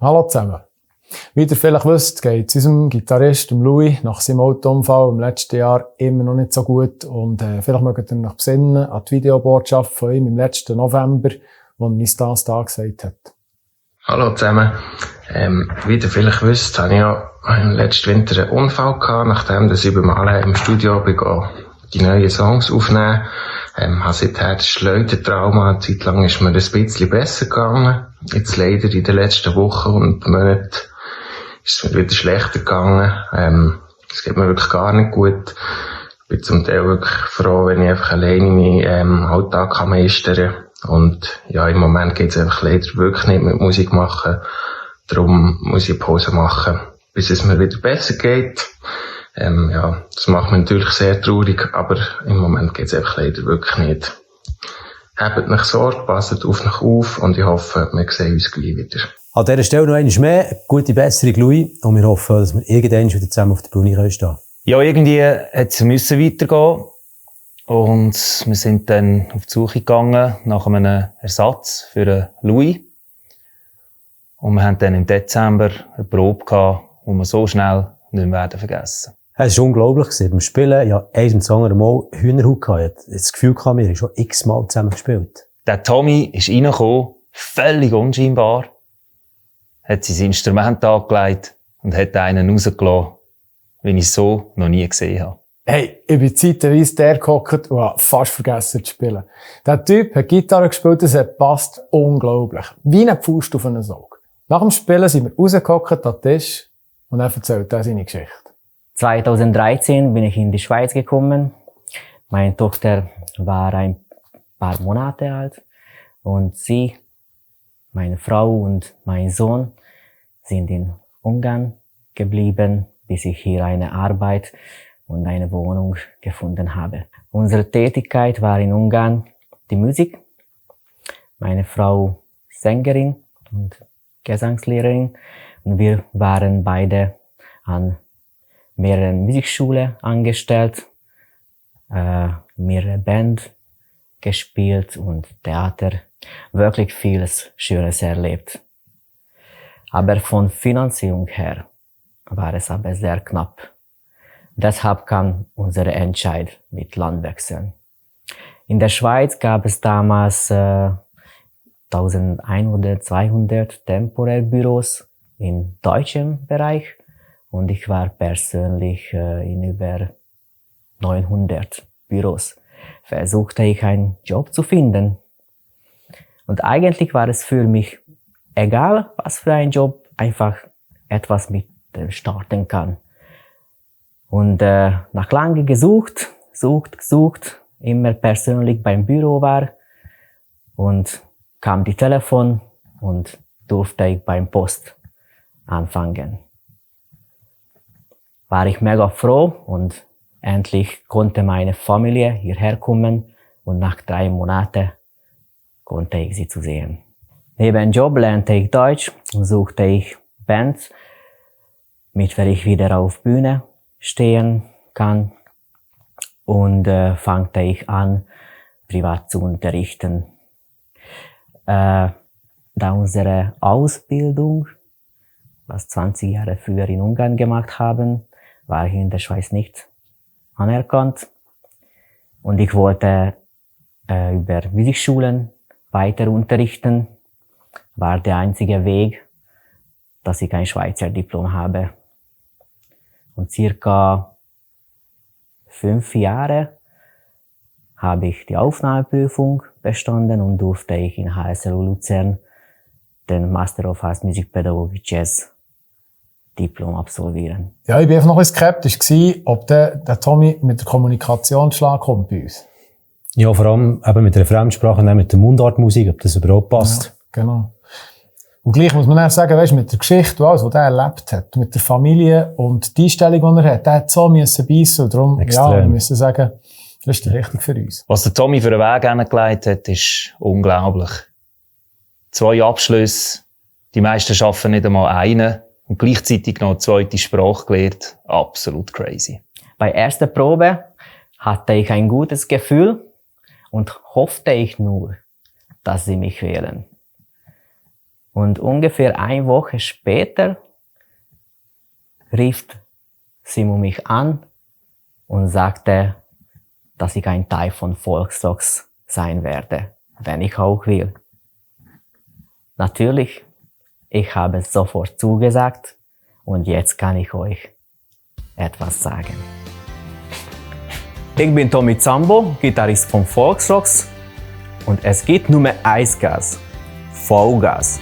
Hallo zusammen. Wie ihr vielleicht wisst, geht es unserem Gitarrist, Louis, nach seinem Autounfall im letzten Jahr immer noch nicht so gut. Und vielleicht mögt ihr noch besinnen an die Videobotschaft von ihm im letzten November, wo er uns das da gesagt hat. Hallo zusammen. Wie ihr vielleicht wisst, habe ich ja im letzten Winter einen Unfall gehabt, nachdem ich übermal im Studio die neuen Songs aufnehmen. Habe seither das Schleudertrauma. Eine Zeit lang ist mir ein bisschen besser gegangen. Jetzt leider in den letzten Wochen und Monaten ist es mir wieder schlechter gegangen. Es geht mir wirklich gar nicht gut. Ich bin zum Teil wirklich froh, wenn ich einfach alleine meinen Alltag meistern kann. Und ja, im Moment geht es einfach leider wirklich nicht mit Musik machen. Darum muss ich Pause machen, bis es mir wieder besser geht. Ja, das macht mich natürlich sehr traurig, aber im Moment geht es einfach leider wirklich nicht. Habt nicht Sorge, passt auf euch auf und ich hoffe, wir sehen uns gleich wieder. An dieser Stelle noch einmal mehr. Gute Besserung, Louis. Und wir hoffen, dass wir irgendwann wieder zusammen auf der Bühne stehen können. Ja, irgendwie hat es weitergehen. Und wir sind dann auf die Suche gegangen nach einem Ersatz für Louis. Und wir haben dann im Dezember eine Probe gehabt, die wir so schnell nicht mehr vergessen werden. Es war unglaublich. Beim Spielen, ja, eins und das andere Mal Hühnerhaut gehabt. Ich hatte das Gefühl, wir haben schon x-mal zusammen gespielt. Der Tommy ist reingekommen, völlig unscheinbar, hat sein Instrument angelegt und hat einen rausgelassen, wie ich es so noch nie gesehen habe. Hey, ich bin zeitweise der gehockt und habe fast vergessen zu spielen. Der Typ hat Gitarre gespielt, das hat passt unglaublich. Wie eine Faust auf einen Sog. Nach dem Spielen sind wir rausgehockt an den Tisch und er erzählt er seine Geschichte. 2013 bin ich in die Schweiz gekommen. Meine Tochter war ein paar Monate alt und sie, meine Frau und mein Sohn sind in Ungarn geblieben, bis ich hier eine Arbeit und eine Wohnung gefunden habe. Unsere Tätigkeit war in Ungarn die Musik. Meine Frau Sängerin und Gesangslehrerin und wir waren beide an mehreren Musikschulen angestellt, mehrere Band gespielt und Theater, wirklich vieles Schönes erlebt. Aber von Finanzierung her war es aber sehr knapp. Deshalb kam unsere Entscheid mit Landwechseln. In der Schweiz gab es damals 1100, 200 Temporärbüros im deutschen Bereich und ich war persönlich in über 900 Büros. Versuchte ich einen Job zu finden. Und eigentlich war es für mich egal, was für ein Job, einfach etwas mit dem starten kann. Und nach lange gesucht, immer persönlich beim Büro war und kam die Telefon und durfte ich beim Post anfangen. War ich mega froh und endlich konnte meine Familie hierher kommen und nach 3 Monaten konnte ich sie zu sehen. Neben Job lernte ich Deutsch und suchte ich Bands, mit der ich wieder auf Bühne stehen kann und fangte ich an, privat zu unterrichten. Da unsere Ausbildung, was 20 Jahre früher in Ungarn gemacht haben, war hier in der Schweiz nicht anerkannt. Und ich wollte über Musikschulen weiter unterrichten. War der einzige Weg, dass ich ein Schweizer Diplom habe. Und circa 5 Jahre habe ich die Aufnahmeprüfung bestanden und durfte ich in HSLU Luzern den Master of Arts Musikpädagogik Jazz Diplom absolvieren. Ja, ich war einfach noch ein bisschen skeptisch gewesen, ob der Tommy mit der Kommunikation Schlag kommt bei uns. Ja, vor allem eben mit der Fremdsprache und auch mit der Mundartmusik, ob das überhaupt passt. Ja, genau. Und gleich muss man dann sagen, weißt, mit der Geschichte und alles, was er erlebt hat, mit der Familie und die Einstellung, die er hat, der hat so müssen beißen. Und darum, Extrem. ja, wir müssen sagen, das ist richtig für uns. Was der Tommy für einen Weg hingelegt hat, ist unglaublich. 2 Abschlüsse, die meisten schaffen nicht einmal einen und gleichzeitig noch eine 2. Sprache gelernt. Absolut crazy. Bei erster Probe hatte ich ein gutes Gefühl und hoffte ich nur, dass sie mich wählen. Und ungefähr eine Woche später rief Simon mich an und sagte, dass ich ein Teil von Volksrocks sein werde, wenn ich auch will. Natürlich, ich habe sofort zugesagt und jetzt kann ich euch etwas sagen. Ich bin Tommy Zambo, Gitarrist von Volksrocks und es gibt nur Eisgas, Vollgas.